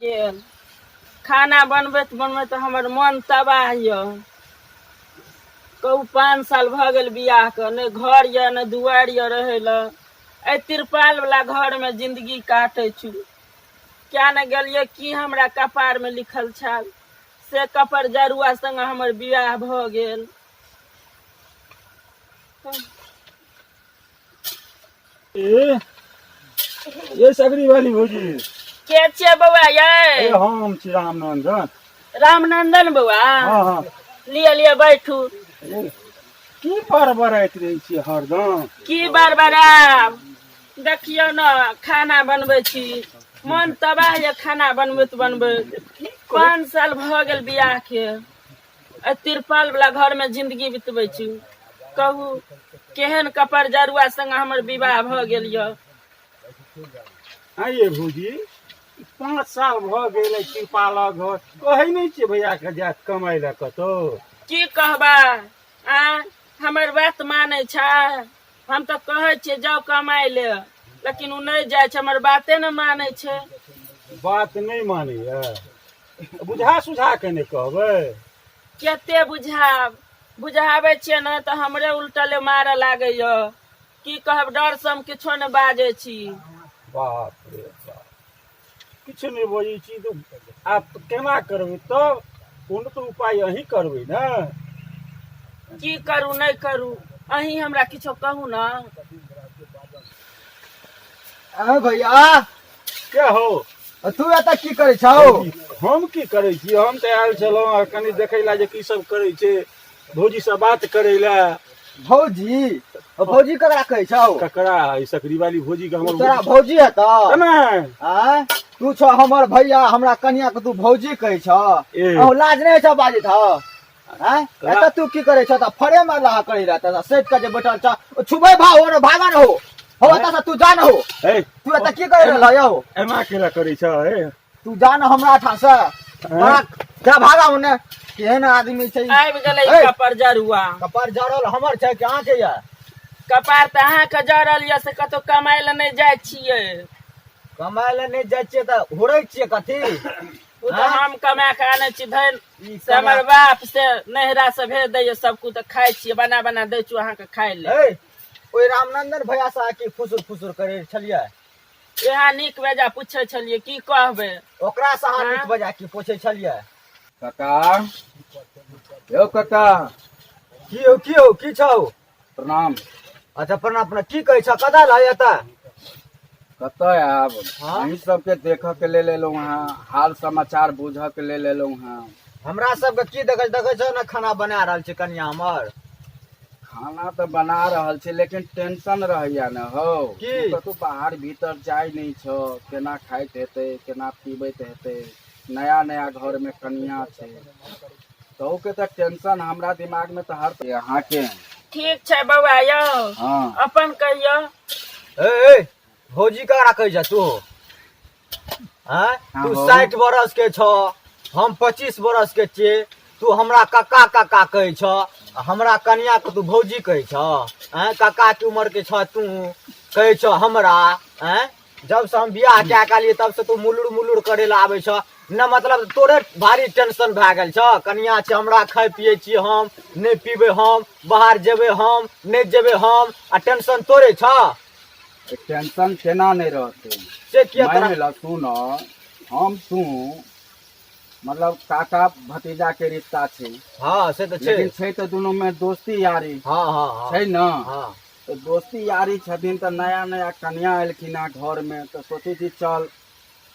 गेल। खाना बनबैत बनबैत हमर मन तबाह यऽ। कहू, 5 साल भऽ गेल बियाहके, नहि घर यऽ नहि दुआरि यऽ रहै लए। एहि तिरपाल वाला घरमे जिंदगी काटै छी। क्या ने गेलियै, की हमरा कपारमे लिखल छल से कपर जरुआ संगे हमर बियाह भऽ गेल। ए ये सगरी वाली भौजी। के छियै बौआ यै? ए, हम छी रामनंदन। रामनंदन बौआ? हाँ। लिअ लिअ, बैठू। ए, की बड़बड़ाइत रहै छियै हरदम? की बड़बड़ायब, देखियौ ने, खाना बनबै छी, मन तबाह यऽ खाना बनबैत बनबैत। 5 साल भऽ गेल बियाह के, एहि तिरपाल वाला घर में जिंदगी बितबै छी। कहू, केहन कपर जरुआ संगे हमर विवाह भऽ गेल यऽ। आँ ये भौजी, 5 साल भऽ गेल तिरपालक घर, कहै नहि छियै भैया के जायत कमाइ लए कतौ? की कहबा आ, हमर बात मानै छै? हम तऽ कहै छियै जाउ कमाइ ले, लेकिन ओ नहि जाइ छै, हमर बाते ने मानै छै। बात नहि मानैया? बुझा सुझा के नहि कहबै? कते बुझाब, बुझाबै छियै ने तऽ हमरे उल्टले मारऽ लागैया। की कहब, डर से हम किछो नहि बाजै छी। बाप रे बाप, किछु नहि बजै छी तऽ आब केना करबै तब? कोनो तऽ उपाय अहीं करबै ने। की करू नहि करू, अहीं हमरा किछो कहू ने। अरे भैया। क्या हो? तू एतऽ की करै छौ? हम की करै छी, हम तऽ आयल छलहुँ आ कनि देखै लए जे की सब करै छै, भौजी से बात करै लए। भौजी? भौजी ककरा कहै छौ? ककरा? ई सकरी वाली भौजी के हमर। तोरा भौजी है तऽ? नहि। आँय, तू छ हमर भैया, हमरा कनिया के तू भौजी कहै छ? ए। अहूँ लाज नहि छ बाजैत ह? आँय, एतऽ तू की करै छ? तऽ फरे मारला करै रह तऽ सैत के जे बैठल छ, ओ छुबै भाव हो, भागा न हो हो एतऽ से, तू जा न हो। ए। तू एतऽ की करै रहल यौ? एना केला करै छ? ए। तू जा न हमरा ठाम से, भाग जा, भागा ओने। केहन आदमी छै ई? आबि गेलै। ए। कपर जरुआ। कपार जरल हमर छै कि अहाँके यऽ? कपार तऽ अहाँके जरल यऽ, से कतौ कमाइ लए नहि जाइ छियै। कमाय लए नहि जाइ छियै तऽ हुरै छियै कथी? ओ तऽ हम कमा कऽ आनै छी धन ई से हमर बाप से नैहरा से भेज दैया सब कुछ, तऽ खाइ छियै, बना बना दै छी अहाँके खाइ लए। ए, ओहि रामनंदन भैया से अहाँ की फुसुर फुसुर करै छलियै? इएह नीक बेजा पूछै छलियै, की कहबै। ओकरा से अहाँ हाँ? नीक बजा की पूछै छलियै? काका यौ काका। की हौ, की हौ, की छौ? प्रणाम। अच्छा, प्रणाम प्रणाम। की कहै छ, कतऽ एलह एतऽ? कतऽ आयब? हाँ? अहीं सबके देखऽ के लेल एलहुँ हँ, हाल समाचार बूझऽ के लेल एलहुँ हँ। हमरा सबके की देखै देखै छौ ने, खाना बना रहल छै कनिया हमर। खाना तऽ बना रहल छी, लेकिन टेंशन रहैया ने हौ। की? तू कतौ बाहर भीतर जाइ नहि छौ, केना खाइत हेतै, केना पीबैत हेतै, नया नया घर मे कनिया छै, तहू के तऽ टेंशन हमरा दिमाग मे तऽ हर अहाँके। ठीक छै बौआ यौ। हँ। अपन कहियौ। ए ए, भौजी ककरा कहै छ तू? आँय, तू हँ। 60 बरस के छ, हम 25 बरस के छियै, तू हमरा कक्का कक्का कहै छ आ हमरा कनिया के तू भौजी कहै छ? आँय, कक्का के उम्र के छ, तू कहै छ हमरा? आँय, जब से हम बियाह कए के एलियै तब से तू मुलुर मुलुर करे लए आबै छ न, मतलब तोरे भारी टेंशन भए गेल छ। कनिया छै हमरा, खाइ पियै छी हम, नहि पीबै हम, बाहर जेबै हम, नहि जेबै हम, आ टेंशन तोरे छ? टेंशन केना नहि रहतै? से किया तोरा? मानि लऽ सुन, हम तू मतलब काका भतीजा के रिश्ता छै। हँ, से तऽ छै। लेकिन छै तऽ दुनू में दोस्ती यारी। हँ हँ हँ छै ने? हँ। तऽ दोस्ती यारी छथिन तऽ नया नया कनिया एलखिन हँ घरमे, तऽ सोचै छी चल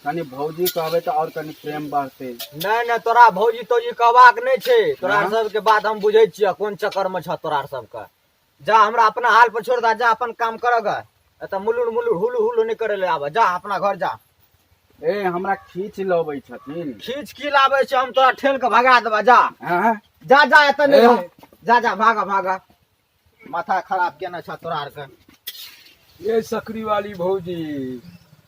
कनि भौजी कहबै तऽ आओर कनि प्रेम बढ़तै। नहि नहि, तोरा भौजी तौजी कहबाक नहि छै। तोरा हँ? सबके बात हम बुझै छियै, कोन चक्कर मे छ तोरा सबके। जा, हमरा अपना हाल पर छोड़ दा, जा अपन काम कर गे। एतऽ मुलुर मुलुर हुलु हुलु नहि करे ले आबऽ, जा अपना घर जा। ए, हमरा खींच लबै छथिन। खींच की लाबै छै, हम तोरा ठेल के भगा देबा, जा। हँ? जा जा, एतऽ नहि ए। रह। जा जा, भागा भागा, माथा खराब केने छ तोरा आरके। ये सकरी वाली भौजी।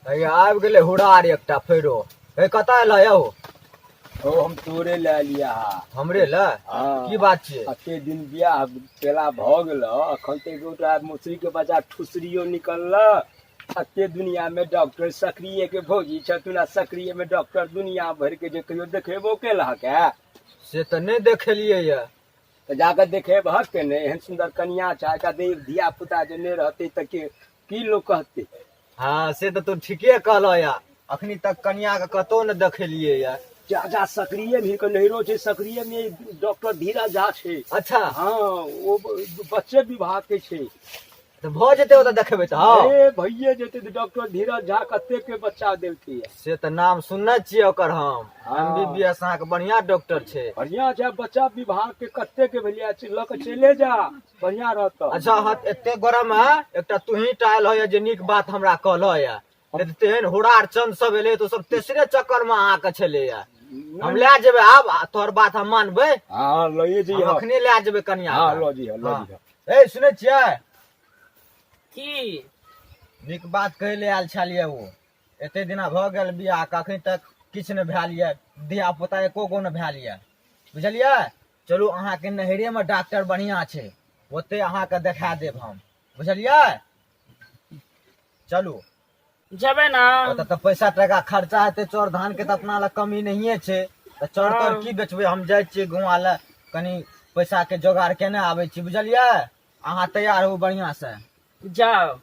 हे, आबि गेलै हुरार एकटा फेरो। हे, कतऽ एलह यौ? ओ, हम तोरे लए लिया। हमरे लए? हाँ। की बात छियै? अते दिन बियाह केला भऽ गेल, अखन तऽ एगोटा मौसरी के बच्चा ठुसरियो निकलल। अते दुनिया में डॉक्टर सक्रिय के भौजी छथुन आ सक्रिय में डॉक्टर दुनिया भर के जे कहियो देखेबो केलहक है। से तऽ नहि देखेलियै यऽ। तऽ जाकऽ देखेबहक के नहि? एहन सुन्दर कनिया छै, एकरा धिया पुता जे नहि रहतै तऽ के की लोक कहतै? हँ, से तऽ तू ठीके कहलह यऽ, अखनी तक कनिया के कतौ ने देखेलियै यऽ। जा जा, सक्रिय में हिनकर नैहरो छै, सक्रिय में डॉक्टर धीरज झा छै। अच्छा। हँ, ओ बच्चे विभाग के छै। तऽ भऽ जेतै ओतऽ देखेबै तऽ? हँ, ए भइए जेतै तऽ। डॉक्टर धीरज झा कते के बच्चा देलकै। से तऽ नाम सुनने छियै ओकर हम। हँ। एमबीबीएस अहाँके बढ़िया डॉक्टर छै। बढ़िया छै। बच्चा विभाग के कते के भेलिया छै, लऽ के चले जा, बढ़िया रहत। अच्छा, हँ, एते गरम है, एकटा तुही टा आयल होइए जे नीक बात हमरा कहलह यऽ, नहि तऽ तेहन हुरार चंद सब एलै तऽ सब तेसरे चक्कर मे अहाँके छलैया। हम लए जेबै आब, आ तोहर बात हम मानबै। हँ, लए हम जइह। अखने लए जेबै कनिया हँ के। लऽ जइह, लऽ हँ। जइह। ए, सुनै छियै? की? नीक बात कहै लए आयल छलियै। ओ एते दिना भऽ गेल बियाह के, अखन तक किछु नहि भेल यऽ, धिया पुता एको गो नहि भेल यऽ, बुझलियै? चलू, अहाँके नैहरेमे डॉक्टर बढ़िआँ छै, ओते अहाँके देखा देब हम, बुझलियै? चलू। जेबै ने? ओतऽ तऽ पैसा टाका खर्चा हेतै। चाउर धान के तऽ अपना लग कमी नहिए छै, तऽ चाउर ताउर की बेचबै? हम जाइ छियै गाँव लए, कनि पैसा के जोगाड़ केने आबै छी, बुझलियै? अहाँ तैयार होउ बढ़िआँ से। जाउ।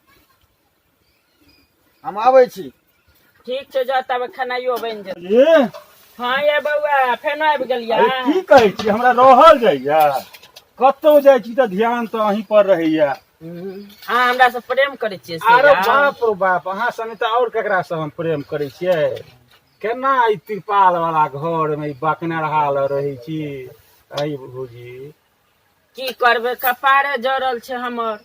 हम आबै छी। ठीक छै, जाउ, तब खेनाइयो बनि जेतै। ए। हँ ये बौआ, फेनो आबि गेलियै? अरे, की कहै छी, हमरा रहल जाइया? कतौ जाइ छी तऽ ध्यान तऽ अहीं पर रहैया। अहाँ हमरा से प्रेम करै छियै से? अरे यार? बाप रो बाप, अहाँ सने तऽ आओर केकरा से हम प्रेम करै छियै? केना ई तिरपाल वाला घर मे ई बकनरहा लऽ रहै छी अहीं भौजी? की करबै, कपारे जरल छै हमर।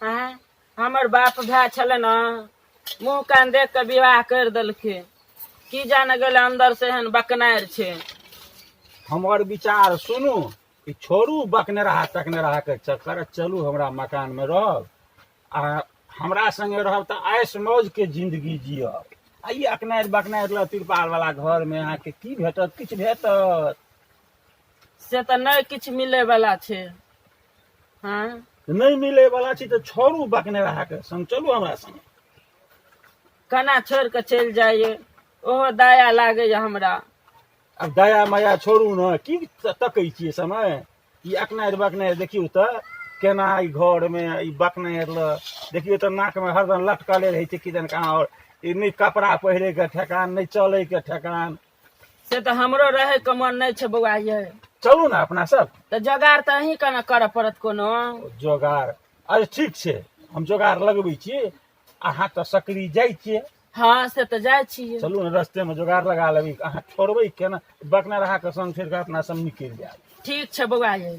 आँय, हमर बाप भाय छलै ने, मुँह कान देख कऽ विवाह करि देलकै, की जाने गेलै अंदर से एहन बकनारि छै। हमर विचार सुनू, ई छोड़ू बकने रहा तकने रहा के चक्कर, चलू हमरा मकान मे रहब आ हमरा संगे रहब तऽ ऐश मौज के जिंदगी जियब। आ ई अकनारि बकनारि लऽ तिरपाल वाला घर मे अहाँके की भेटत? किछु भेटत? से तऽ नहि किछु मिलै वाला छै। हँ। नहि मिलै वाला छै तऽ छोड़ू बकने रहा के संग, चलू हमरा संगे। केना छोड़ि कऽ चलि जाइए? ओहो दया लागैए हमरा। आब दया माया छोड़ू ने, की तकै छियै समय? ई अकनारि बकनारि देखियौ तऽ केना ई घरमे ई बकनारि लऽ देखियौ तऽ नाकमे हरदम लटकले रहै छै किदन कहाँ, आओर ई नहि कपड़ा पहिरैके ठेकान, नहि चलैके ठेकान। से तऽ हमरो रहैके मन नहि छै बौआ ये। चलू ने अपना सब। तऽ जोगाड़ तऽ अहीं के ने करऽ पड़त कोनो। जोगाड़? अरे ठीक छै, हम जोगाड़ लगबै छी। अहाँ तऽ सकरी जाइ छियै? हँ, से तऽ जाइ छियै। चलू ने, रस्ते में जोगाड़ लगा लेबै। अहाँ छोड़बै केना? बकना रहा के संग छोड़ि कऽ अपना सब निकलि जायब। ठीक छै बौआ ये।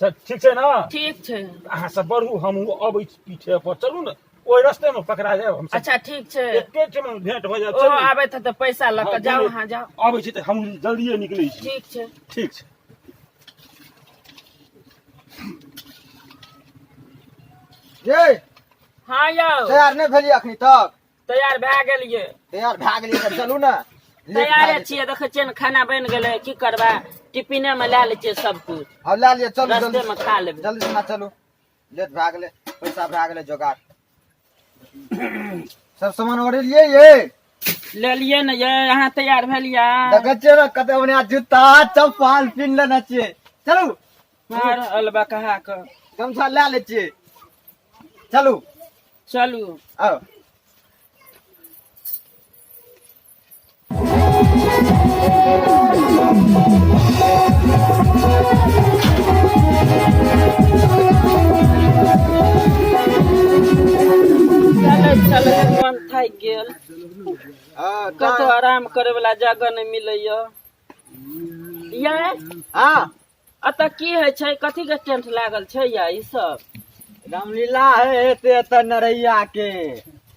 चल, ठीक छै ने? ठीक छै। अहाँ सब बढ़ू, हमहूँ अबै छी पीछे पर। चलू ने, ओहि रस्ते में पकड़ा जायब हम सब। अच्छा, ठीक छै। एके ठाम भेंट भऽ जायब। ओहो चलू। आबैत हेतै पैसा लऽ कऽ। हँ, जाउ। जल्दी। अहाँ जाउ। अबै छी तऽ हम जल्दिए निकलै छी। ठीक छै। ठीक छै। ये। हँ यौ। तैयार नहि भेलियै अखनी तक? तैयार भए गेलियै। तैयार भए गेलियै तऽ चलू ने, लेट भए तैयारे जेतै। छियै, देखै छियै ने, खाना बनि गेलै। की करबै, टिफिने मे लए लै छियै सब कुछ। हँ, लए लिअ, चलू। रस्ते जल्दी मे खा लेबै। जल्दी से चलू, लेट भए गेलै। पैसा भए गेलै जोगाड़, सब सामान ओरेलियै ये? लेलियै ने ये। अहाँ तैयार भेलियै? देखै छियै ने, कते बढ़िया जूता चप्पल पिन्ह लेने छियै। चलू। मार अलबा कहा कऽ। गमछा लए लै छियै, चलू। चलू। आउ। चलैत चलैत मन थाकि गेल। हँ, कतौ आराम करे वाला जगह नहि मिलैया ये। हँ। एतऽ की होइ छै? कथी के टेंट लागल छै या ई सब? रामलीला है एते एते नरैया के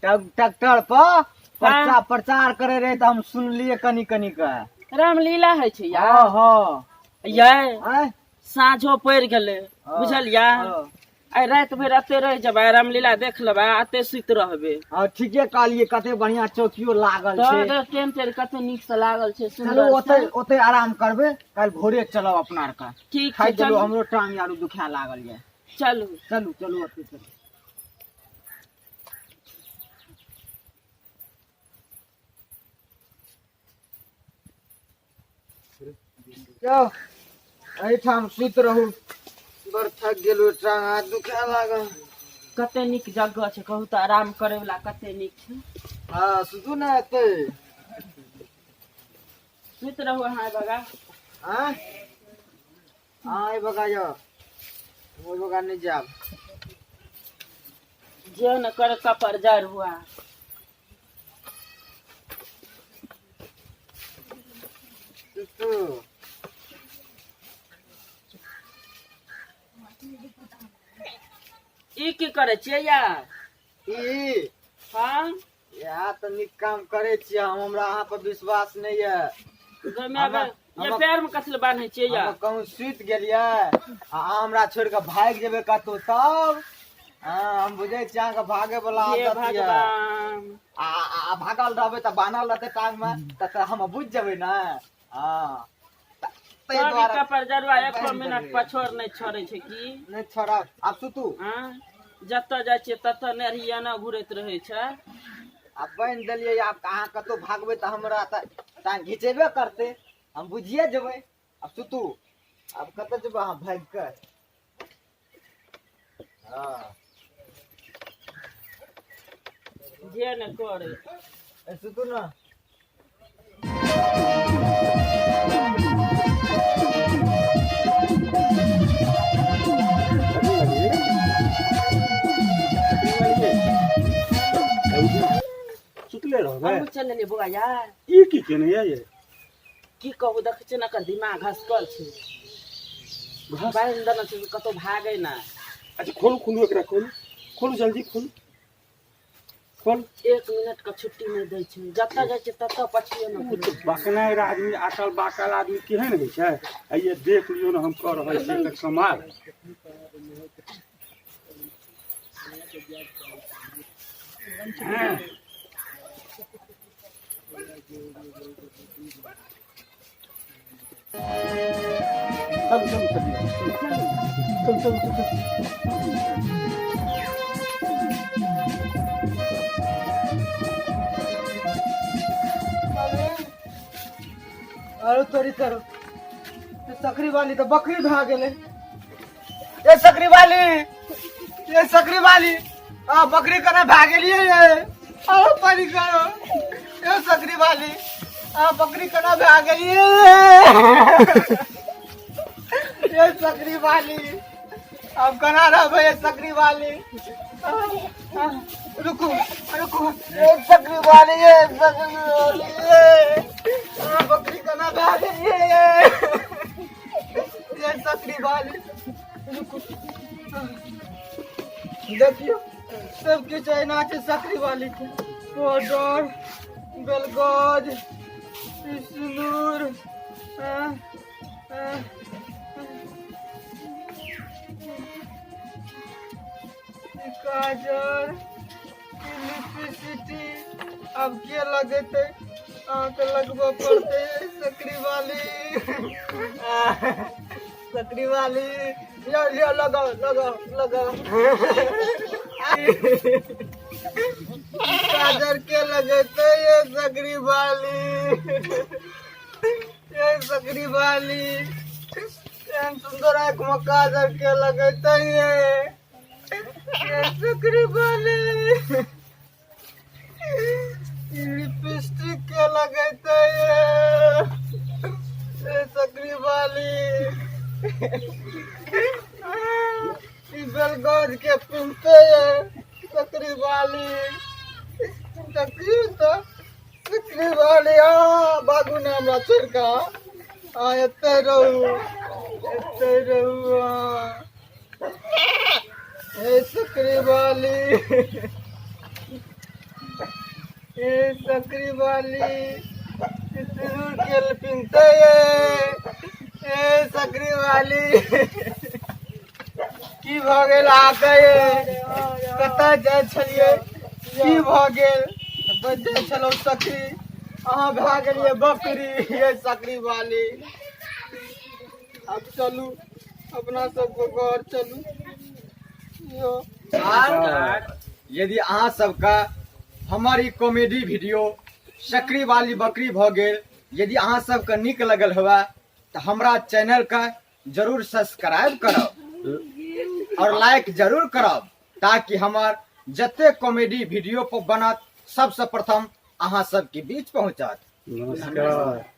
ट्रैक्टर पर प्रचार प्रचार करे रहे तऽ हम सुनलियै कनि कनि के। रामलीला होइ छै या? हँ हँ। ये। आँय? साँझो पड़ि गेलै। हँ। बुझलियै? हँ। आइ राति भरि एते रहि जेबै, रामलीला देख लेबै, एते सुति रहबै। हँ, ठीके कहलियै, कते बढ़िया चौकियो लागल छै। तऽ टेंट आर कते नीक से लागल छै, चलू। सुन्दर ओते से। ओते आराम करबै, काल्हि भोरे चलब अपना आरके। ठीक छै। खाइ चलू। चलू। हमरो टांग आरू दुखाए लागल यऽ। चलू। चलू चलू, ओते चलू। जाओ एहिठाम सुति रहू, बड़ थक गेलहुँ, टांग हाथ दुखाय लागल। कते नीक जगह छै, कहू तऽ आराम करे वाला कते नीक छै। हँ, सुतू ने एतै। सुति रहू अहाँ बगा। आँय, अहाँ एहि बगा जाउ, ओहि बगा नहि जायब। जे न करे कपर जर हुआ। सुतू। ई की करै छियै यार? ई? हँ। इएह तऽ नीक काम करै छियै हम। हमरा अहाँ पर विश्वास नहि यऽ। गै माय गै, ये पैर में कथी लए बान्है छियै यार? हम कहूँ सुति गेलियै आ अहाँ हमरा छोड़ि कऽ भागि जेबै कतहु तब? हँ, हम बुझै छी अहाँके भागे वाला हे आदत यऽ। भगवान! आ आ- आ भागल रहबै तऽ बान्हल रहतै टांग मे तऽ हम बुझि जेबै ने। हँ, ताहि तब ई दुआरे कपर जरुआ एको बान्हि मिनट देलियै। पछोड़ नहि छोड़ै छै की? नहि छोड़ब, आब सुतू। हँ, जतऽ जाइ छियै ततऽ नेरही एना घुरैत रहै छै। आब बान्हि देलियै, आब अहाँ कतहु भागबै तऽ हमरा तऽ टांग घिचेबे करतै, हम बुझिए जेबै। आब सुतू, आब कतऽ जेबै अहाँ भागि कऽ? हँ। जे ने करै। ए, सुतू ने। सुतले रहबै? हमहूँ चलि एलियै बौआ यार। ई की केने ये ये? की कहू, देखै छियै ने, एकर दिमाग घसकल छै। बान्हि देने छै कतहु भागै ना। अच्छा, खोलू, खोलू एकरा, खोलू, खोलू, जल्दी खोलू, खोल। एक मिनट के छुट्टी नहि दै छै, जतऽ जाइ छै ततऽ पछिए ने। ओ तऽ बकनाइ आदमी, आकल बाकल आदमी केहन होइ छै? आइये देख लियौ ने, हम कऽ रहल छी एकर कमाल। हँ। चलू, चलू, चलू, चलू, चलू, चलू। अरे तोरी करो, सकरी वाली तऽ बकरी भए गेलै। ए सकरी वाली, ए सकरी वाली, आ बकरी केना भए गेलियै ये? अरे पानी करो, ए सकरी वाली, आ बकरी केना भए गेलियै? ए सकरी वाली, अब केना रहबै? ए सकरी वाली, आ, रुकू, रुकू। ए सकरी वाली, ए सकरी वाली, ए आ बकरी केना भए गेलियै ये? ए सकरी वाली, रुकू। देखियौ, सब किछु एना छै सकरी वाली के, पाउडर, बेलगज, सिन्दूर, आ, आ, ई काजर, ई लिपस्टिक, आब के लगेतै? अहाँके लगबऽ पड़तै सकरी वाली, सकरी वाली। लियो, लियो, लगाओ, लगाओ, लगाओ। काजर के लगेतै? ये सकरी वाली, ये सकरी वाली, एहन सुंदर आँख में काजर के लगेतै? ये सकरी वाली, ई लिपस्टिक के लगेतै? ये सकरी वाली, ई बेलगज के पिन्हते? ये सकरी वाली, देखियौ तऽ सकरी वाली। आ भागू ने हमरा छोड़ि कऽ, आ एतै रहू, एतै रहू। आ ए सकरी वाली, ए सकरी वाली, सिंदूर के पिन्हते? ए सकरी वाली, की भऽ गेल अहाँके ये? कतऽ जाइ छलियै? की भऽ गेल? बजै छलहुँ सकरी, अहाँ भए गेलियै बकरी। ये सकरी वाली, आब चलू, अपना सबके घर चलू यो। आर यदि अहाँ सबके हमर ई कॉमेडी वीडियो सकरी वाली बकरी भऽ गेल यदि अहाँ सबके नीक लगल हुए तऽ हमरा चैनलके जरूर सब्सक्राइब करब और लाइक जरूर करब, ताकि हमर जते कॉमेडी वीडियो पर बनत सबसे प्रथम अहाँ सबके बीच पहुंचत। नमस्कार।